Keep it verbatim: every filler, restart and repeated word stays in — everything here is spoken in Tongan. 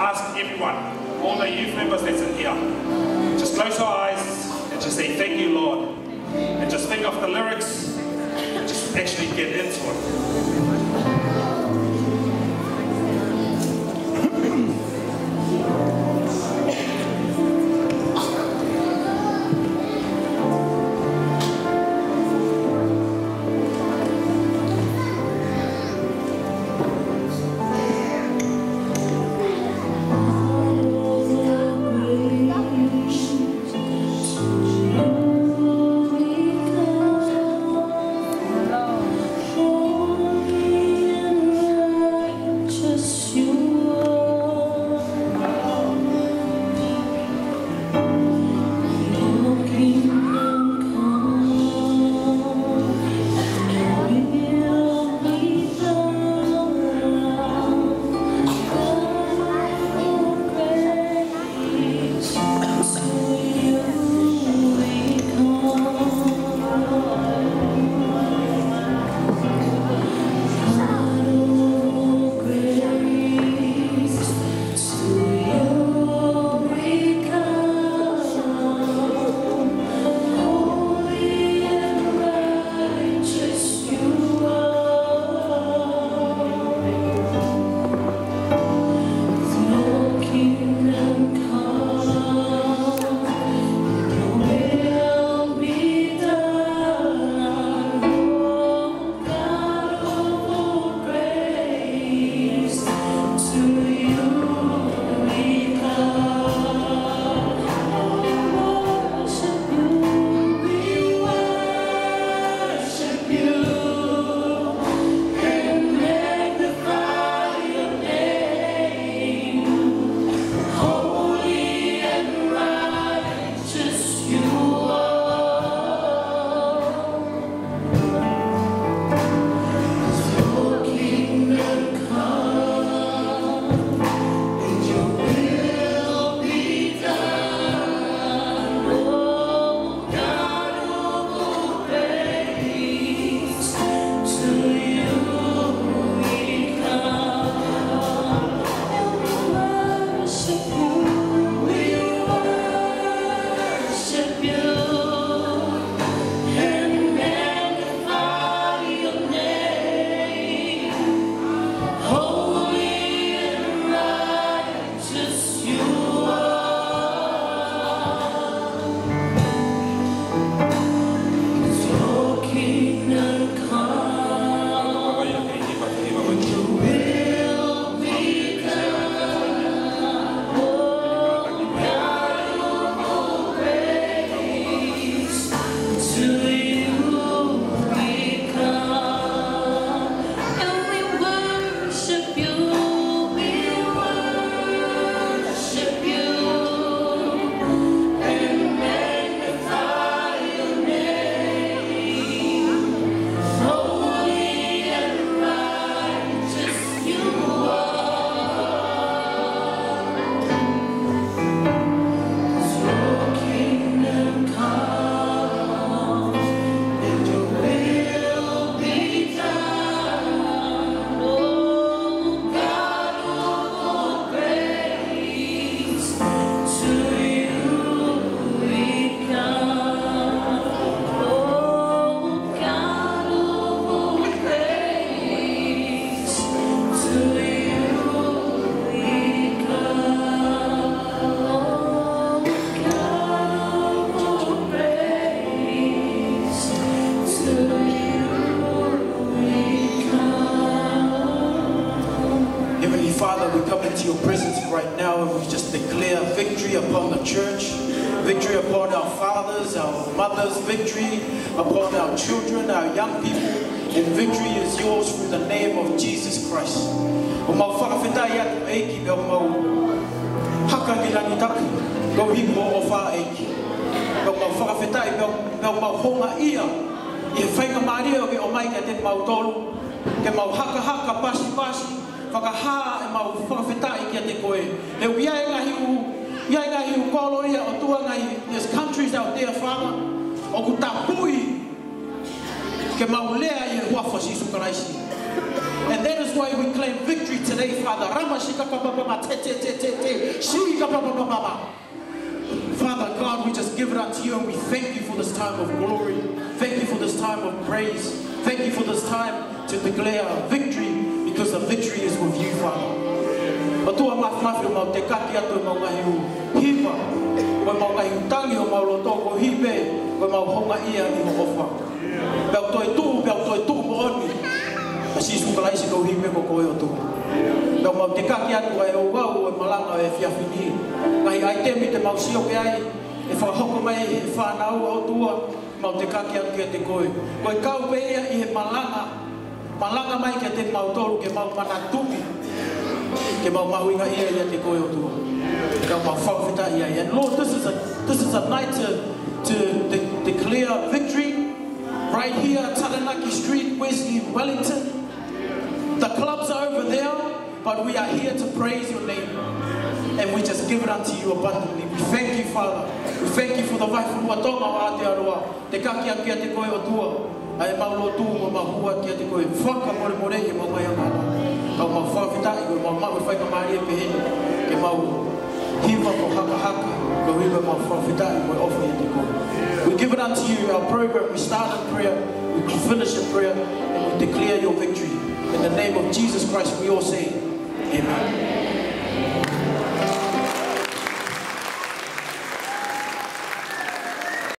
Ask everyone, all the youth members that's in here, just close your eyes and just say, "Thank you, Lord." And just think of the lyrics and just actually get into it. Heavenly Father, we come into your presence right now and we just declare victory upon the church, victory upon our fathers, our mothers, victory upon our children, our young people, and victory is yours through the name of Jesus Christ. ʻOku mau fakafetaʻi atu ʻEiki pea ʻoku mau haka ki langi tapu, koeʻuhi ko hoʻo ʻofa ʻEiki. Pea ʻoku mau fakafetaʻi pea ʻoku mau houngaʻia ʻi he faingamālie ʻoku ke ʻomai kiate kimautolu, ke mau hakahaka pasipasi, fakahā ʻemau fakafetaʻi kiate koe. He ʻoku ʻi ai e ngaahi ʻū, ʻi ai e ngaahi ʻū kolo ia ʻOtua, ngaahi, there's countries out there, Father, ʻoku tapui ke mau lea ʻi he huafa ʻo Sīsū Kalaisi. And that is why we claim victory today, Father. Rama shika pa pa pa ma te te te te te. Shika pa pa pa pa ma. Father God, we just give it unto you and we thank you for this time of glory. Thank you for this time of praise. Thank you for this time to declare victory because the victory is with you, Father. ʻOtua mafimafi, ʻoku mau tekaki atu ʻemau ngaahi hiva, ʻemau ngaahi tangi ʻo ʻemau loto koeʻuhi pē ko ʻemau houngaʻia ʻi ho ʻofa. Pea u toe tuʻu, pea u toe tuʻu moʻoni ʻa Sīsū Kalaisi koeʻuhi pē ko koe ʻOtua. Pea ʻoku mau tekaki atu ʻa e ouau ʻo e malanga ʻo e efiafi ni. Ngaahi ʻaitemi te mau sio ki ai, ʻe fakahoko mai ʻe he fānau ʻa ʻOtua, mau tekaki atu kiate koe. Ko e kau pē ia ʻi he malanga, malanga mai kiate kimautolu ke mau manatuʻi, ke mau mahuʻingaʻia ʻiate koe ʻOtua. Pea ʻoku mau fakafetaʻi ai. And Lord, this is a, this is a night to, to de- declare victory right here, Taranaki Street, West, in Wellington. The clubs are over there, but we are here to praise your name. And we just give it unto you abundantly. We thank you, Father. We thank you for the life of Aotearoa. Tekaki atu kiate koe ʻOtua ʻa ʻemau lotu mo ʻemau hua kiate koe. Fakamolemole ʻi heʻemau ngaahi angahala. Ka ʻoku mau fakafetaʻi, ʻoku mau maʻu e faingamālie pehē ni ke mau hiva mo hakahaka, koeʻuhi ko ʻemau fakafetaʻi mo e ʻofa ʻiate koe. We give it unto you, our program. We start in prayer, we finish in prayer, and we declare your victory. In the name of Jesus Christ, we all say, Amen.